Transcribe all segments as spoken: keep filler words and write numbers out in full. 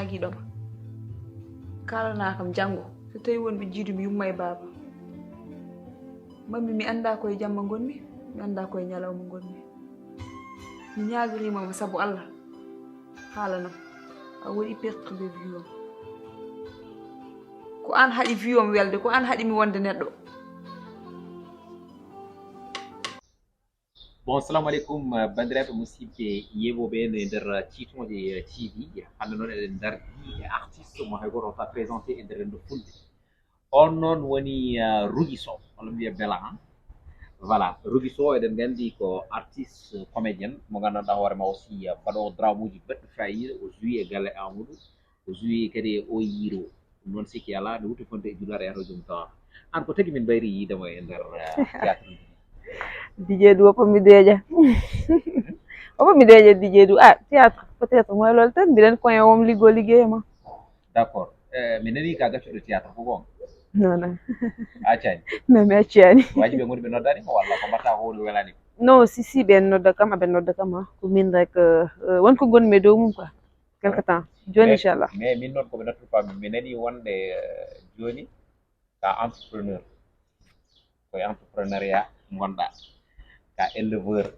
Giɗoma, kaalana kam janngo, so tawi wonɓe jiidumi yumma e baaba. Mammi, mi annda koye jamma ngonmi, mi annda koye ñalawma ngonmi. Mi ñaagirima mo sabu Allah, haalanam. A waɗi perte de vie am. Ko an haɗi vie am welde, ko an haɗi mi wonde neɗɗo. Bon, salamu aleykum, eh, banndiraaɓe musidɓe yeeɓooɓe en e nder Tiitonje T V. Hannde noon eɗen ndardi e artiste mo hay gooto wota présenté e nder renndo fulɓe. On noon woni, eh, Rougui Sow, walla mbiya Bela, han. Voilà, Rougui Sow eɗen nganndi ko artiste comédien mo nganndanɗaa hoore ma aussi, eh, baɗoowo drameuji baɗɗi faayiida, o joue e galle Amadou. O joue kadi e O Yiro. Ɗum noon sikki alaa, nde hutti fonde e julaare yahata joom tawa. An ko tagi min mbayri yiide mo e nder, eh, théâtre ndu? Dijeedu, woppa mi deeƴa. Woppa mi deeƴa Dijeedu. Ah, théâtre, peut-être mooy loolu tan, mbiɗen koye wom liggo liggéeyama. D'accord. Eh, mi nani ka gaccuɗo théâtre ko gon? Non, non. Accani? Non, mi accani. Waji ɓe ngoni ɓe noddani mo walla ko mbatta ko woni welani? Non, si, si, ɓen nodda kam, aɓe nodda kam, ah. Ko min rek, euh, euh, won ko gonmi e dow mum quoi. Quelque temps. Joni, inchallah. Mais min noon ko ɓe nattude pam, mi nani wonde, eh, joni ka entrepreneur. Ko e entrepreneuriat ngonɗa. Ka éleveur.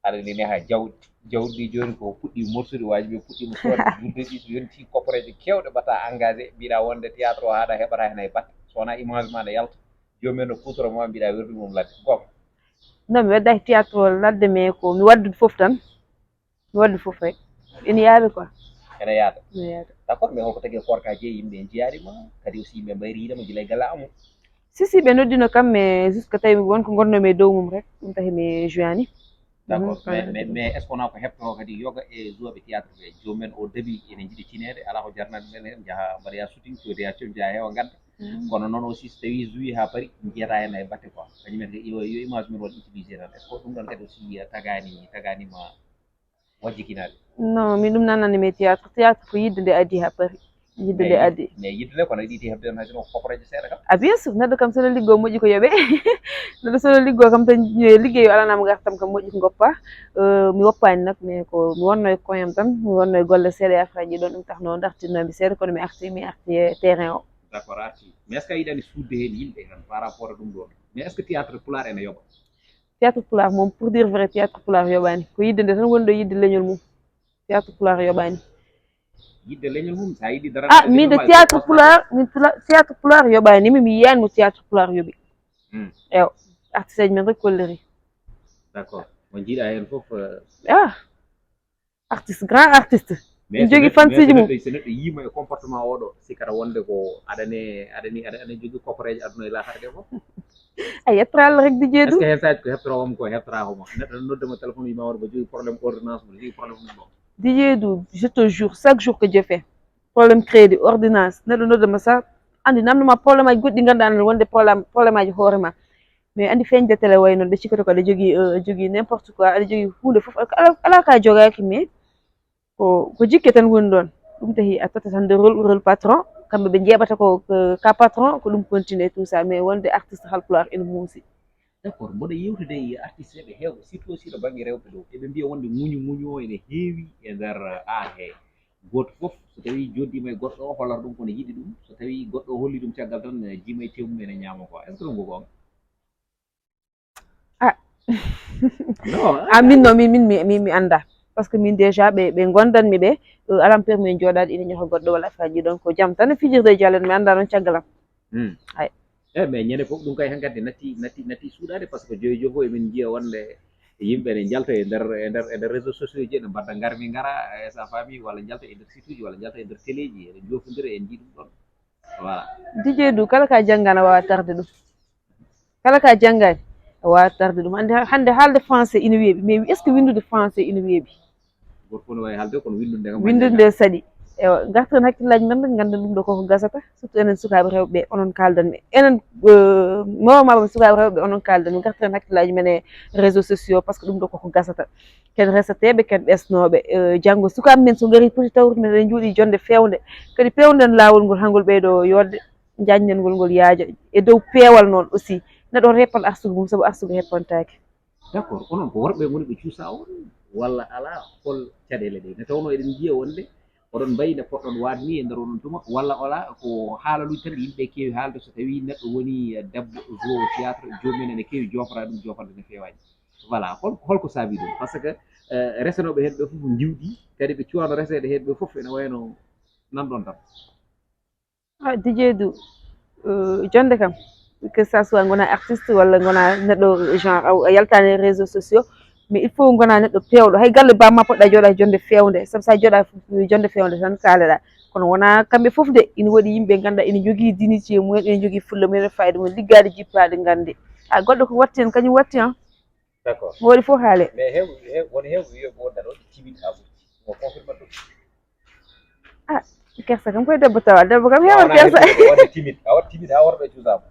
Aɗa nini ha jawɗi. Jawɗi joni ko puɗɗi morsude, waji ɓe puɗɗima soode, gudde ɗi so yonti kopporeje kewɗe mbatta engagé, mbiɗa wonde théâtre o haɗa heɓata hen hay batte. So wona image ma ne yalta. Jomum en no kutoro ma mbiɗa werdu mum ladde. Gom. Non, mi waɗda théâtre o ladde, mais ko mi waddude fof tan. Mi waddude fof rek. Ina yaada quoi. Ene yaada. Ina yaada. D'accord, mais holko tagi koorka jeeyi yimɓe en jiyaɗima, kadi aussi yimɓe mbayri yiidema gila e galle Amadou? Si, si, ɓe noddino kam, mais jusque tawi won ko gonnomi e dow mum rek, ɗum tahi mi joini. D'accord. Mais, mais, mais est ce que wona ko heɓtoro kadi yoga e joueɓe théâtre ɓe, jomumen o dabi ene jiɗi tinede, ala ko jarnani ɗumen hen, jaaha mbaɗoya shooting, codoya com, jaaha heewa gadda. Kono noon aussi so tawi joui ha paari, jiyata hen hay batte quoi. Kañum en yo, yo image mum waɗ utilisé tan. Est ce que ɗum ɗon kadi aussi tagani, taganima wajjikinaade? Non, min ɗum nanani mi théâtre. Théâtre ko yidde nde addi ha paari. Yidde nde addi. Mais yidde nde kono yiɗi heɓde on hay sono koporeje seeɗa kam? Ah, bien sûr, neɗɗo kam sono liggo moƴƴi ko yoɓe. Neɗɗo sono liggo kam tan, eh, liggey o alanama gartam kam moƴƴi ko goppa. Euh, mi woppani nak, mais ko mi wonno e koyam tan, mi wonno e golle seeɗa e affaire ji ɗon, ɗum taxno dartinnomi seeɗa, kono mi arti, mi arti e terrain o. D'accord, arti. Mais est ce que a yiɗani suudde hen yimɓe tan par rapport à ɗum ɗon? Mais est ce que théâtre pulaar ene yoɓa? Théâtre pulaar moom, pour dire vrai, théâtre pulaar yoɓani. Ko yidde nde tan woni ɗo, yidde leñol mum. Théâtre pulaar yoɓani. Yidde leñol mum, sa yiɗi dara. Ah, min de théâtre pulaar, min tula-, théâtre pulaar yoɓani mi, mi yiyani mo théâtre pulaar yoɓi. Hmm. Ewa, artiste ji men rek kolliri. D'accord. Mo jiiɗa hen fof, euh, Ah, artiste, grand artiste. Mi jogi fansuji mum. So neɗɗo yiima e comportement oɗo, sikkata wonde ko aɗane, aɗani, aɗa, aɗa jogii koporeeje aduna e laakhara ɗe fof. A yettoraalla rek, Didier Est ce Dou. Que hen saji ko heɓtoro mo, ko heɓtoro mo? Neɗɗo noddama téléphone, yima wonde ko jogii problème ordonnance, mo jogii problème ɗum ɗo. Didier Dou, je te jure, chaque jour que je fais, problème crédit, ordonnance, neɗɗo noddama sa andi namdoma problème aji goɗɗi, ganduɗa wonde problème, problème aji hoore ma. Mais andi feñde télé way noon, ɓe cikkoto ko aɗa jogii, euh, jogii n'importe quoi, aɗa jogii hunde fof, ala, ala ka jogaki, mais ko, ko jikke tan woni ɗon. Ɗum tahi a tata tan de rôle, rôle patron, kamɓe ɓe jeeɓata ko, ko ka patron, ko ɗum continue tout ça, mais wonde artiste halpulaar ene muusi. D'accord, mboɗo yewtude e artiste ɓe heewɓe, surtout aussi to banggue rewɓe ɗo, eɓe mbiya wonde muñu, muñu o ene heewi e nder art he. Goto fof so tawi joddima e goɗɗo o hollata ɗum kono yiɗi ɗum, so tawi goɗɗo o holli ɗum caggal tan, eh, jima e tew mum ene ñaama quoi. Est ce que ɗum ko gonga? Ah. Non, Ah, min no, min, min, mi, mi, mi anda. Parce que min déjà ɓe, ɓe gondanmi ɓe, euh, alam permis en jooɗaade ina ñoha goɗɗo walla affaire ji, donc ko jam tan e fijirde e jalen, mi anda noon caggal am. Hmm. Ay. Eh, mais ñande fof ɗum kay hankadi natti, natti, natti suuɗade, parce que joyi jogo emin njiya wonde yimɓe ne jalta e nder, e nder, e nder réseau sociaux ji, ene mbadda ngarmi ngara, eh, sa faami, walla jalta e nder site uji, walla jalta e nder télé ji, ene jofodira, en njii ɗum ɗon. Voilà. Didier Dou, kala ka jannga na waawa tarde ɗum. Kala ka janngaani, a waawa tarde ɗum. Hannde, hannde haalde français ina weeɓi, mais est ce que winndude français ina weeɓi? Goto fof no wawi haalde kono winndude kam Winndude nde saɗi. Ewa, ngartiren hakkillaaji men rek, ngannden ɗum ɗo koko gasata, surtout enen sukaaɓe rewɓe, onon kaaldan mi. Enen, euh, mawɓe maɓɓe sukaaɓe rewɓe, onon kaaldan mi. Ngartiren hakkillaaji men e réseau sociaux, parce que ɗum ɗo koko gasata. Ken reseteeɓe, ken ɓesnooɓe. Euh, janngo sukaaɓe men so ngari poti tawrude men, eɗen njuuɗi jonnde feewnde. Kadi peewnden laawol ngol, hangol ɓeydo yooɗde, njaajnen ngol, ngol yaaja e dow peewal noon aussi. Neɗɗo repan arsugu mum, sabu arsugu heppantaake. D'accord, onon ko worɓe ngoni ɓe cuusa on walla ala, hol caɗeele ɗe? Nde tawnoo eɗen njiya wonde Oɗon mbayi nde poɗɗon waade ni e nder onon tuma, walla ola ko haalaluuji tan ɗi yimɓe keewi haalde, so tawi neɗɗo woni debbo joueur théâtre, joomum en ene keewi joofra ɗum, joofande ne feewaani. Voilà, hol holko saabi ɗum? Parce que eh, resanooɓe heen ɓe fof njiwɗi, kadi ɓe cuwano reseede heen ɓe fof ene wayno nan ɗon tan. Ah, Didier Du, euh, jonde kam, que ça soit gona artiste walla gona neɗɗo genre a yaltani réseaux sociaux, mais il faut gona neɗɗo pewɗo. Hay galle bamma poɗɗa jooɗa jonde fewde, sabu sa jooɗa jonde fewde tan kaleɗa. Kono wona kamɓe fof de, ina waɗi yimɓe ganduɗa ina jogii dignité mumen, ina jogii fulla mumen, fayida mumen, liggaade jippaade gande. A goɗɗo ko watti hen kañum watti hen. D'accord. Mo waɗi fof haale. Mais hew hew won hew wiyo ko wonda ɗo timide ha ɓurti. Mo confirme ɗum. Ah, kersa kam koye debbo tawa, debbo kam hewan kersa. Wonde timide, a wat timide ha worɓe cuusama.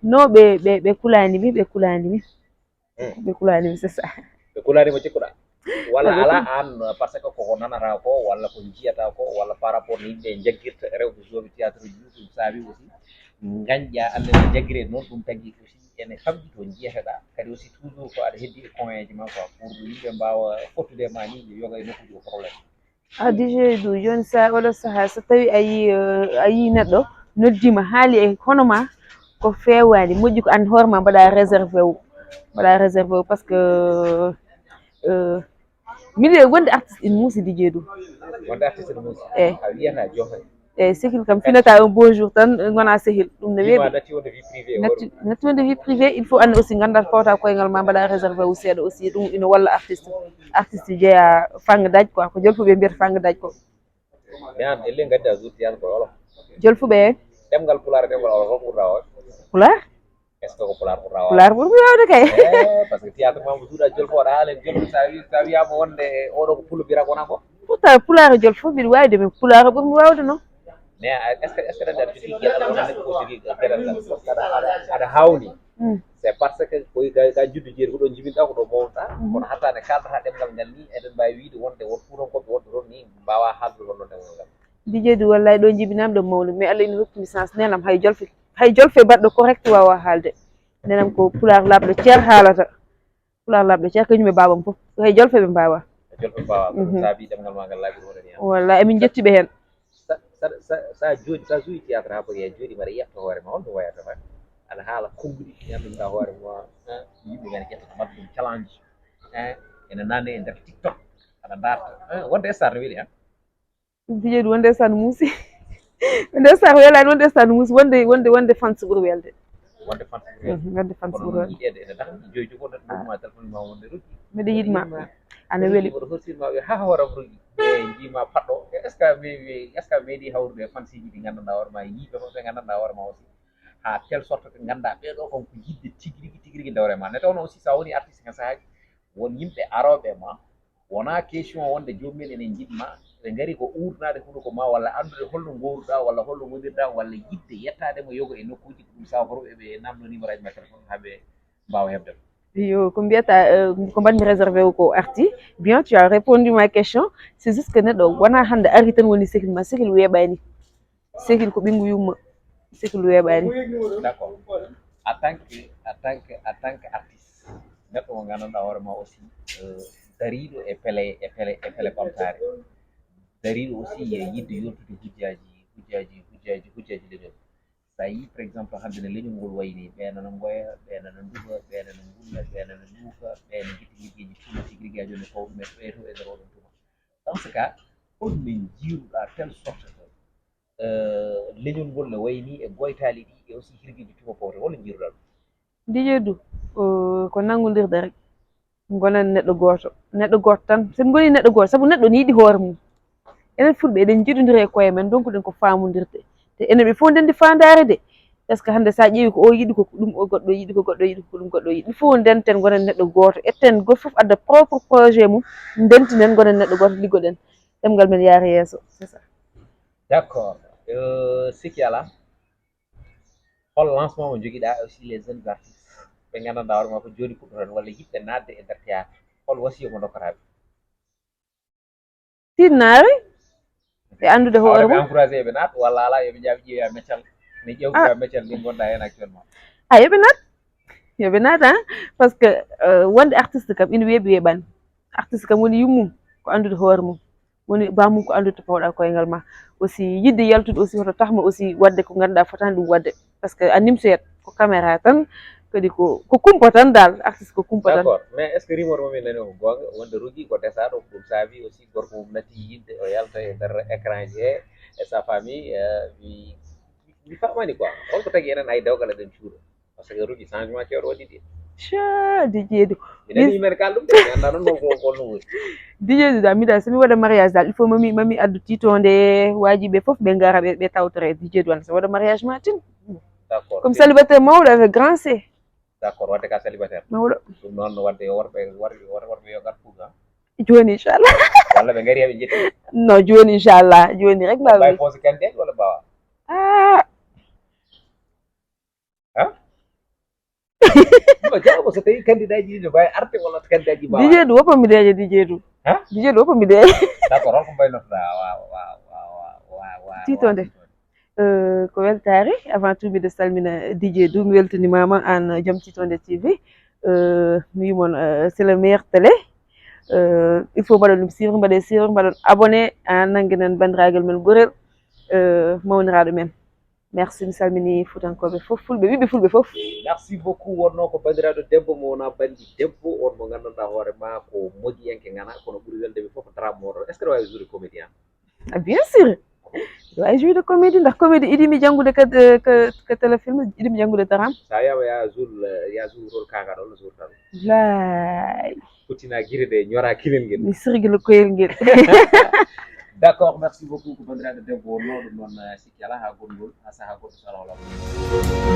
Non, ɓe ɓe ɓe kulani mi, ɓe kulani mi. Hmm. Ɓe kulani mi, c'est ça. Ɓe kulani mo cikkuɗa. Walla ala an, parce que koko nanata ko walla ko jiyata ko walla par rapport no yimɓe jaggirta rewɓe joueɓe théâtre ji, ɗum saabi aussi gañƴa ande no jaggire noon, ɗum tagi aussi ene famɗi to jiyataɗa kadi aussi toujours ko aɗa heddi e coin ji ma quoi, pour yimɓe mbawa fottude ma ni ɓe yoga e nokkuji o problème. A Didier Du, joni sa oɗo saaha so tawi a yi a yi neɗɗo noddima haali e hono ma, ko fewani, moƴƴi ko an hoore ma mbaɗa réservé o, mbaɗa réservé o parce que euh, milieu wonde artiste ina muusi, Didier Du. Wonde artiste ene muusi. Eh. A wiyata joofani. Eyyi, sehil kam finata un beau jour tan gona sehil, ɗum ne weeɓi. Natti wonde vie privée. Natti wonde vie privée, il faut anne aussi ganda fawta koyngal ma, mbaɗa réservé o seeɗa aussi, ɗum ina walla artiste. Artiste jeeya fangdaj quoi, ko jolfuɓe mbiyata fangdaj ko. Mi an elle gadda jour tiyata ko olof. Jolfuɓe. Ɗemngal pulaar e ɗemngal olof ko ɓurɗa waawde? Pulaar. Est ce que ko pulaar ɓurɗa waawde? Pulaar ɓurmi waawde kay. Eh, parce que théâtre ma mo suuɗa jolfo, aɗa haala en jolfo, sa wi sa wiyama wonde oɗo ko pullo mbiyata ko wona ko? Pourtant pulaar e jolfo mbiɗa waawde, min pulaar ɓurmi waawde noon. Mais est ce que est ce que aɗa jogii geɗal, wona neɗɗo ko jogii geɗal ngal, aɗa hawni? Hmm. C'est parce que ko ga ga juddu jeeri ko ɗon jibinɗa, ko ɗo mawnɗa. Mhm. Kono hatta nde kaldata ɗemngal ngal ni, eɗen mbawi wiide wonde won fuutankoɓe wonɓe toon ni mbawa haaldude wonno ɗemngal ngal. Dijeedi, wallay ɗo jibinami ɗo mawni, mais Allah ina hokkumi chance, nenam hay jolfe, hay jolfe baɗɗo correct wawa haalde. Nenam ko pulaar laaɓɗo ceer haalata. Pulaar laaɓɗo ceer kañum e baabam fof, hay jolfe ɓe mbawa. Jolfe mbawa, ko ɗum saabi ɗemngal ma ngal laaɓi hoore ni. Wallay emin jetti ɓe hen. Sa sa sa sa jooɗi, sa joyi théâtre ha foti, a jooɗi mbaɗa yetta hoore ma, holno wayata ma? Aɗa haala konnguɗi, ganduɗa hoore ma, yimɓe ngana ƴetta mbaɗa ɗum challenge, ene nanne e nder TikTok, aɗa darta, wonde star no weli. Dijeedi, wonde star muusi. Wonde star welani, wonde star muusi, wonde wonde wonde fans ɓuri welde. Wonde fans ɓuri welde. Mhm, wonde fans ɓuri welde. Yiɗede ene dañi joyi jogo neɗɗo ɗum ma téléphone ma wonde ruggi. Miɗo yiɗma. Ana weli. Oɗo horsir ma wi ha horam ruggi. E jima paɗɗo. Est ce que mi est ce que meeɗi hawrude e fans ji ɗi gandanɗa hoore ma, yiɓe fof ɓe gandanɗa hoore ma aussi? Ha telle sorte que ganda ɓeɗo kon ko yidde tigi rigi tigi rigi ndewre ma. Ne tawno aussi sa woni artiste hen saahaji won yimɓe aroɓe ma. Wona question wonde joomum en ene njiɗ ma, ɓe ngari ko uurnaade hunuko ma walla anndude holno ngooruɗaa walla holno ngonirɗaa walla yiɗde yettaade mo yogo e nokkuuji ko ɗum sababu ɓe ɓe namndo numéro aji ma téléphone haa ɓe mbaawa heɓde ma. Yo, ko mbiyata ko mbaɗmi réservé o ko arti. Bien, tu as répondu ma question. C'est juste que neɗɗo wona hannde ari tan woni sehil ma, sehil weeɓani. Sehil ko ɓinngu yumma, sehil weeɓaani. D'accord. En tant que en tant que en tant que artiste, neɗɗo mo nganndanɗaa hoore ma aussi, dariiɗo e pele e pele e pele ɓamtaare, dariiɗo aussi e yiɗde yontude hujjaaji hujjaaji hujjaaji hujjaaji leñol. So a yii par exemple hannde no leñol ngol wayi nii, ɓee nana ngoya, ɓee nana nduga, ɓee nana ngulla, ɓee nana nduuka, ɓee ne ngitti liggeeji tuma tigi rigi, a jooni ko ɗum e ɓee to e nder oɗon tuma. Dans ce cas, hol min njiiruɗaa telle sorte que leñol ngol no wayi nii e goytaali ɗii e aussi hirgiiji tuma powte, hol no njiiruɗaa ɗum? Dijeedu, ko nanngondirde rek, ngonen neɗɗo gooto, neɗɗo gooto tan, so en ngonii neɗɗo gooto, sabu neɗɗo ne yiɗi hoore mum. Enen Fulɓe eɗen njiɗondira e koye men, ndonkuɗen ko faamondirde. Te enen ɓe fof ndenndi faandaare de, est ce que hannde so a ƴeewi ko o yiɗi ko ɗum o goɗɗo yiɗi, ko goɗɗo yiɗi ko ɗum goɗɗo yiɗi, il faut ndenten ngonen neɗɗo gooto, etten gooto fof adda propre projet mum, ndentinen ngonen neɗɗo gooto, liggoɗen ɗemngal men yaara yeeso, c'est ça. D' accord, sikki alaa. Hol lancement mo njogiɗaa aussi les jeunes artistes ɓe nganndanɗaa hoore ma ko jooni puɗɗoton walla yiɗɓe naatde e nder théâtre, hol wasiya mo ndokkataa ɓe? Tinnaare e anndude hoore mum. Encouragé ɓe naat walla alaa, yoɓe jaaɓi ƴeewa meccal, ne ƴewtoɗa meccal nde ngonɗa heen actuellement? A yoɓe naat, yoɓe naat, a parce que wonde artiste kam ina weeɓi weeɓani. Artiste kam woni yummum ko anndude hoore mum. Woni bamum ko anndude to pawɗa koyngal ma. Aussi yiɗde yaltude aussi hoto taxma aussi waɗde ko ngannduɗaa fotaani ɗum waɗde. Parce que a nimsoyat ko caméra tan, kadi ko ko kumpa tan dal, artiste ko kumpa tan. D'accord, mais est ce que rumeur momin nani ko goonga wonde Rougui ko desaɗo, ko ɗum saabi aussi gorko mum natti yiɗde o yalta e nder écran ji he e sa famille? Mi mi famani quoi, holko tagi enen ay dewgal eɗen cuuɗo? Parce que Rougui changement kewɗo waɗi ɗi. Ca Didier du. Mi nani men kal ɗum de, mi annda noon ko ko no woni. Didier du da mbiɗa so mi waɗa mariage dal il faut mami mami addu titonde, wajiɓe fof ɓe ngara ɓe ɓe tawtore Didier du an so waɗa mariage ma tin. D'accord. Comme célibataire mawɗo avec grand C. D'accord, wadde ka célibataire. Mawɗo. Ɗum noon no wadde yo worɓe worɓe worɓe yo ngar puga. Joni inchallah. Walla ɓe ngari heɓe jetti. Non, joni inchallah, joni rek Mbawi mbawi. Fosi kandidate walla mbawa? Ah. Ha? No jaabo so tawi candidat ji ɗi no mbawi arde walla candidat ji mbawa? Didier du woppa mi deeƴa Didier du. Ha? Didier du woppa mi deeƴa. D'accord, holko mbaynotoɗa wa wa wa wa wa wa Titonde. Euh, ko weltaare avant tout mbiɗa salmina Didier du mi weltanimama an joom Titonde T V. Euh, mi wimon euh, c'est le meilleur télé. Euh, il faut mbaɗon ɗum suivre mbaɗe suivre mbaɗon abonné, a nanguinen bandiragal men gorel euh, mawniraɗo men. Merci mi salmini fuutankoɓe fof fulɓe ɓiɓɓe fulɓe fof. Merci beaucoup. Wonno ko bandiraɗo debbo mo wona bandi debbo on mo gandanɗa hoore ma ko mogiyanke ngana kono ɓuuri weldemi fof ko drame moɗon. Est ce que aɗa wawi joude comédien? Ah, bien sûr. Aɗa wawi joude comédie ndax comédie iɗimi janngude ka ka ka téléfilm iɗimi janngude drame. Sa wiyama ya jour ya jour rôle kaga ɗon jour tan. Lay. Kuttina guire ɗe ñora kilel ngel. Mi sirgila koyel ngel. D'accord, merci beaucoup ko bandiraɗo debbo wonno ɗum noon sikki ala ha gongol ha saaha goɗɗo so Allah wala.